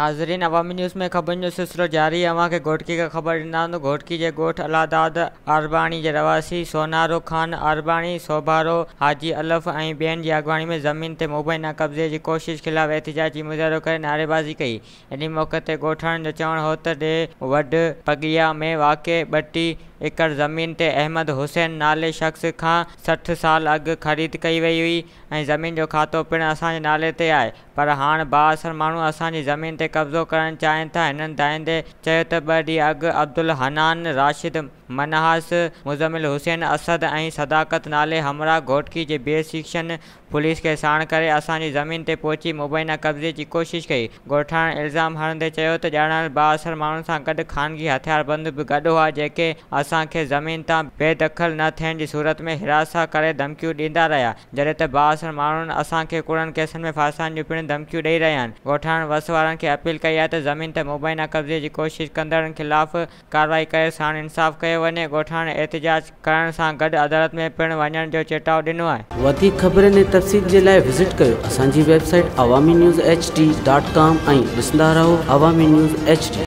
ناظرين عوامي نيوز ۾ خبرن جو سلسلو جاري اوهان کي گهوٽڪي کان خبر ڏيندا هلون گهوٽڪي جي ڳوٺ الله داد عارباڻي جي رهواسي سونارو خان عارباڻي، سوڀارو حاجي الف ۽ ٻين جي اڳواڻي ۾ زمين تي مبينا قبضي جي ڪوشش خلاف احتجاجي مظاهرو ڪري نعريبازي ڪئي انهي موقعي تي ڳوٺاڻن جو چوڻ هو ته ڏي وڍ پڳيا ۾ واقع 32 ايڪڙ زمين تي احمد حسين نالي شخص کان 60 سال اڳ خريد ڪئي وئي هئي ۽ زمين جو کاتو پڻ اسان جي نالي تي آهي پر هاڻ بااثر ماڻهو اسان جي زمين تي قبضو ڪرڻ چاهين ٿا هنن دانهيندي چيو ته ٻه ڏينهن اڳ عبدالحنان، راشد منهاس، مزمل حسين، اسد ۽ صداقت نالي همراهه گهوٽڪي جي بي سيڪشن پوليس کي ساڻ ڪري اسان جي زمين تي پهچي مبينا قبضي جي ڪوشش ڪئي. ڳوٺاڻن الزام هڻندي چيو ته ڄاڻايل بااثر ماڻهن سان گڏ خانگي هٿياربند به گڏ هئا جيڪي اسان کي زمين تان بي دخل نه ٿيڻ جي صورت ۾ هراسان ڪري ڌمڪيون ڏيندا رهيا جڏهن ته بااثر ماڻهن اسان کي ڪوڙن ڪيسن ۾ ڦاسائڻ جون پڻ ڌمڪيون ڏئي رهيا آهن. ڳوٺاڻن وس وارن کي اپيل ڪئي آهي ته زمين تي مبينا قبضي جي ڪوشش ڪندڙن خلاف ڪارروائي ڪري ساڻن انصاف ڪيو وڃي، ڳوٺاڻن احتجاج ڪرڻ سان گڏ عدالت ۾ پڻ وڃڻ جو چتاء ڏنو آهي. وڌيڪ خبرن ۽ تفصيل جي لاء وزٽ ڪيو اسان جي website Awami news H D dot com ۽ ڏسندا رهو عوامي نيوز ايڇ ڊي.